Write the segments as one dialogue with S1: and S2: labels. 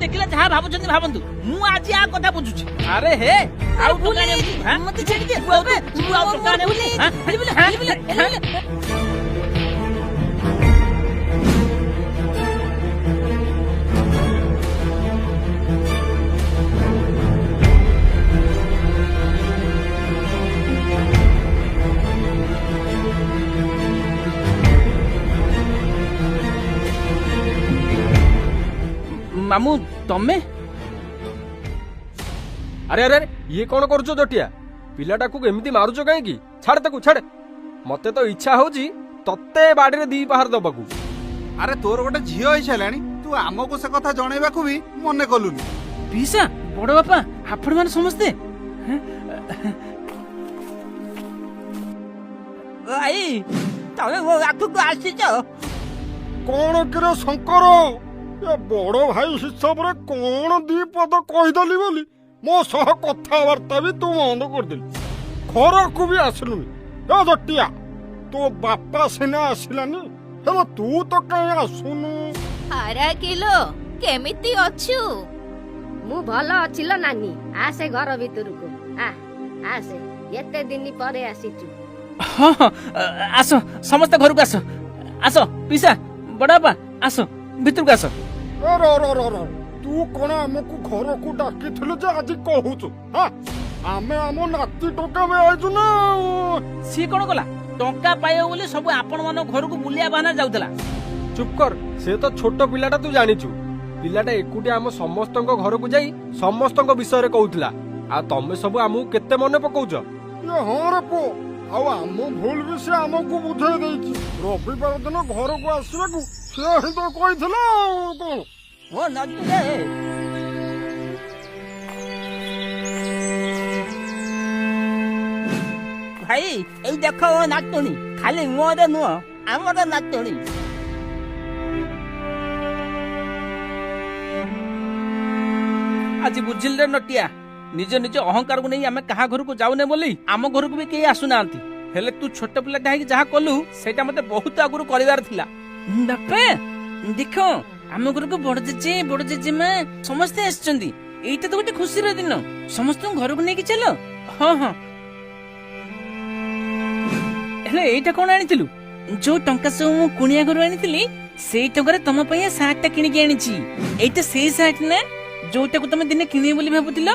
S1: ଦେଖିଲେ ଯାହା ଭାବୁଛନ୍ତି ଭାବନ୍ତୁ, ମୁଁ ଆଜି ଆ କଥା ବୁଝୁଛି। ଆରେ ହେ, ଆଉ ଟଙ୍କା ଆଣିବାକୁ, ହାଁ?
S2: ମତେ ଛାଡି ଦିଅ।
S1: ତୁ ଆଉ ତୁ ଆଉ ଟଙ୍କା ଆଣିବାକୁ, ହାଁ? ହାଁ? ହାଁ? ମାମୁଁ, ତମେ?
S3: ଆରେ ଆରେ ଆରେ, ଇଏ କଣ କରୁଛ ଜଟିଆ? ପିଲାଟାକୁ ଏମିତି ମାରୁଛ କାହିଁକି? ଛାଡ ତାକୁ, ଛାଡ। ମତେ ତ ଇଚ୍ଛା ହଉଛି ତତେ ବାଡିରେ ଦି ପାହାର ଦବାକୁ।
S4: ଆରେ, ତୋର ଗୋଟେ ଝିଅ ହେଇସାରିଲାଣି, ତୁ ଆମକୁ ସେ କଥା ଜଣେଇବାକୁ ବି ମନେ କଲୁନି।
S1: ପିସା, ବଡ ବାପା, ଆପଣମାନେ ସମସ୍ତେ?
S2: ଭାଇ, ତମେ ମୋ ପାଖକୁ ଆସିଛ।
S5: କଣ କିରେ ଶଙ୍କର, ଏ ବଡ ଭାଇ ହିସାବରେ କଣ ଦି ପଦ କହିଦେଲି ବୋଲି ମୋ ସହ କଥାବାର୍ତ୍ତା ବି ତୁ ବନ୍ଦ କରିଦେଲୁ, ଘରକୁ ବି ଆସିଲୁନି। ଏ ଜଟିଆ, ତୋ ବାପା ସିନା ଆସିଲାନି, ହେଲେ ତୁ ତ କାହିଁ ଆସୁନୁ?
S6: ଆରା କିଲୋ, କେମିତି ଅଛୁ?
S7: ମୁଁ ଭଲ ଅଛି ଲୋ ନାନୀ। ଆସେ ଘର ଭିତରକୁ, ଆ ଆସେ। ଏତେ ଦିନ ପରେ ଆସିଛୁ।
S1: ହଁ ହଁ, ଆସ ସମସ୍ତେ, ଘରକୁ ଆସ। ଆସ ପିସା, ବଡ ବାପା, ଆସ ଭିତରକୁ ଆସ।
S5: ଏ ର ର ର ର, ତୁ କଣ ଆମକୁ ଘରକୁ ଡାକିଥିଲୁ ଯେ ଆଜି କହୁଛୁ? ହଁ, ଆମେ ଆମ ନାତି ଟୋକା ଆଇଛୁ ନା ଆଉ।
S1: ସିଏ କଣ କଲା, ଟଙ୍କା ପାଇବ ବୋଲି ସବୁ ଆପଣ ମାନଙ୍କ ଘରକୁ ବୁଲିବା ବାହାନା ଯାଉଥିଲା।
S3: ଚୁପ୍ କର। ସେ ତ ଛୋଟ ପିଲାଟା, ତୁ ଜାଣିଛୁ। ପିଲାଟା ଏକୁଟିଆ ଆମ ସମସ୍ତଙ୍କ ଘରକୁ ଯାଇ ସମସ୍ତଙ୍କ ବିଷୟରେ କହୁଥିଲା, ଆଉ ତମେ ସବୁ ଆମକୁ କେତେ ମନେ ପକଉଛ।
S5: ଇଏ ହଁ ରେ ପୁଅ, ଆଉ ଆମ ଭୁଲ ବି ସେ ଆମକୁ ବୁଝେଇ ଦେଇଛି। ରବିବାର ଦିନ ଘରକୁ ଆସିବାକୁ ସେ ହିଁ ତ କହିଥିଲା, ଆଉ କଣ?
S2: ମୋ ନାତୁରେ। ଭାଇ, ଏଇ ଦେଖ ମୋ ନାତୁଣୀ। ଖାଲି ମୋର ନୁହଁ, ଆମର ନାତୁଣୀ।
S1: ଆଜି ବୁଝିଲି ରେ ନଟିଆ, ନିଜ ନିଜ ଅହଙ୍କାରକୁ ନେଇ ଆମେ କାହା ଘରକୁ ଯାଉନେ ବୋଲି ଆମ ଘରକୁ ବି କେହି ଆସୁନାହାନ୍ତି। ହେଲେ ତୁ ଛୋଟ ପିଲାଟା ହେଇକି ଯାହା କଲୁ, ସେଇଟା ମତେ ବହୁତ ଆଗରୁ କରିବାର ଥିଲା। ବାପା, ଦେଖ, ଆମ ଘରକୁ ବଡ ଜେଜେ, ବଡ ଜେଜେମା ସମସ୍ତେ ଆସିଛନ୍ତି। ଏଇଟା ତ ଗୋଟେ ଖୁସିର ଦିନ, ସମସ୍ତଙ୍କୁ ଘରକୁ ନେଇକି ଚାଲ। ହଁ ହଁ, ହେଲେ ଏଇଟା କଣ ଆଣିଥିଲୁ? ଯୋଉ ଟଙ୍କା ସବୁ ମୁଁ କୁଣିଆ ଘରୁ ଆଣିଥିଲି, ସେଇ ଟଙ୍କାରେ ତମ ପାଇଁ ଏ ସାର୍ଟଟା କିଣିକି ଆଣିଛି। ଏଇଟା ସେଇ ସାର୍ଟ ନା, ଯୋଉଟାକୁ ତମେ ଦିନେ କିଣିବ ବୋଲି ଭାବୁଥିଲ,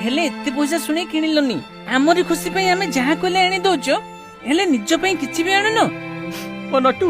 S1: ହେଲେ ଏତେ ପଇସା ଶୁଣି କିଣିଲନି? ଆମରି ଖୁସି ପାଇଁ ଆମେ ଯାହା କହିଲେ ଆଣି ଦଉଛ, ହେଲେ ନିଜ ପାଇଁ କିଛି ବି ଆଣୁନ। ମୋ ନଟୁ,